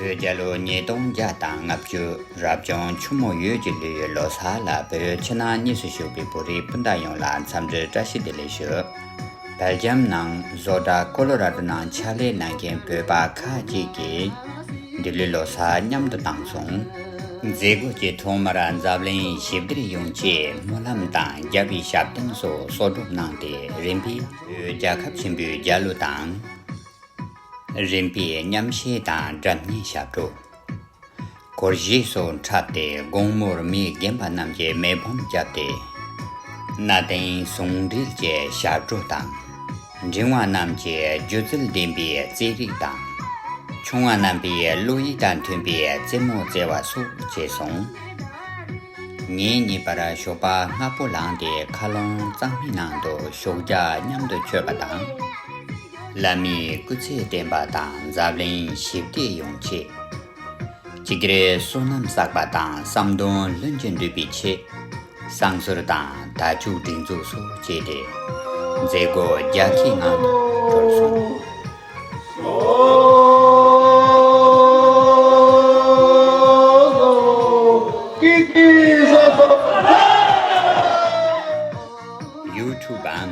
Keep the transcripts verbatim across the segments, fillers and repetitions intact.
བོད་རྒྱལ་ལོ་ཉིས་སྟོང་བརྒྱ་དང་ལྔ་བཅུ། རབ་བྱུང་ཆུ་མོ་ཡོས་ཀྱི་ལོའི་ལོ་གསར་ལ་བོད་ཕྱི་ནང་གཉིས་སུ་བཞུགས་པའི་བོད་རིགས་སྤུན་ཟླ་ཡོངས་ལ་འཚམས་འདྲི་བཀྲ་ཤིས་བདེ་ལེགས་ཞུ། སྦེལ་ཇམ་ནང་བཟོ་གྲྭ་ཀོ་ལོ་ར་ཌོ་ནང་ཕྱག་ལས་གནང་མཁན་བོད་པ་ཁག་ཅིག་གིས་འདི་ལོའི་ལོ་གསར་མཉམ་དུ་བཏང་སོང་། མཛད་སྒོ་གི་ཐོག་མར་འཛམ་གླིང་ཞི་བདེར་ཡོང་ཆེད་སྨོན་ལམ་དང་རྒྱལ་བའི་ཞབས་བརྟན་སོགས་གསོལ་སྒྲུབ་གནང་སྟེ། རིམ་པས་བོད་རྒྱལ་ཁབ་ཆེན་པོའི་རྒྱལ་གླུ་དང་། རིམ་པས་མཉམ་བཞད་དང་སྒྲ་སྙན་ཞབས་བྲོ། སྒོར་གཞས་སོགས་འཁྲབ་སྟེ། དགོང་མོར་མི་རྒན་པ་རྣམས་ཀྱིས་མེ་ཕམ་བརྒྱབ་སྟེ། གནའ་དེང་ཟུང་འབྲེལ་གྱི་ཞབས་བྲོ་དང་། འབྲིང་བ་རྣམས་ཀྱིས་སྒྱུ་རྩལ་ལྡན་པའི་རྩེད་རིགས་དང་། ཆུང་བ་རྣམ་པས་བློ་ཡིད་དང་མཐུན་པའི་རྩེད་མོ་རྩེ་བ་སོགས་བྱས་སོང་། ངེད་གཉིས་བར་ཞོགས་པ་སྔ་པོ་ལངས་ཏེ། མཁའ་རླུང་གཙང་མའི་ནང་དུ་ཞོགས་ཇ་མཉམ་དུ་མཆོད་པ་དང་། བླ་མའི་སྐུ་ཚེ་བརྟན་པ་དང་འཛམ་གླིང་ཞི་བདེ་ཡོང་ཆེད། གཅིག་གིས་བསོད་ནམས་བསགས་པ་དང་བསམ་དོན་ལྷུན་གྱིས་འགྲུབ་པའི་ཆེད། བསང་གསོལ་དང་དར་ལྕོག་སྒྲེང་འཛུགས་སོགས་བྱས་ཏེ། མཛད་སྒོ་རྒྱ་ཁྱིའི་ངང་དུ་གྲོལ་སོང་། ཡུ་ཊུབ་པའམ་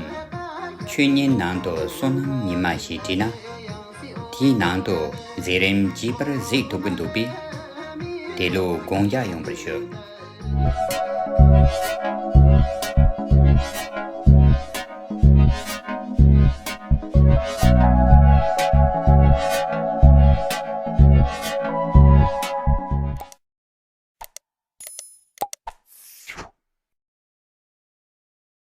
ཆོས་ཉིད་ནང་དུ་བསོད་ནམས་ཉི་མ་ཞེས་བྲིས་ན། དེའི་ནང་དུ་མཛད་རིམ་བརྗེད་པར་གཟིགས་ཐུབ་ཀྱི་འདུག་པས། དེ་ལུ་དགོངས་འཇགས་ཡོང་བར་ཞུ།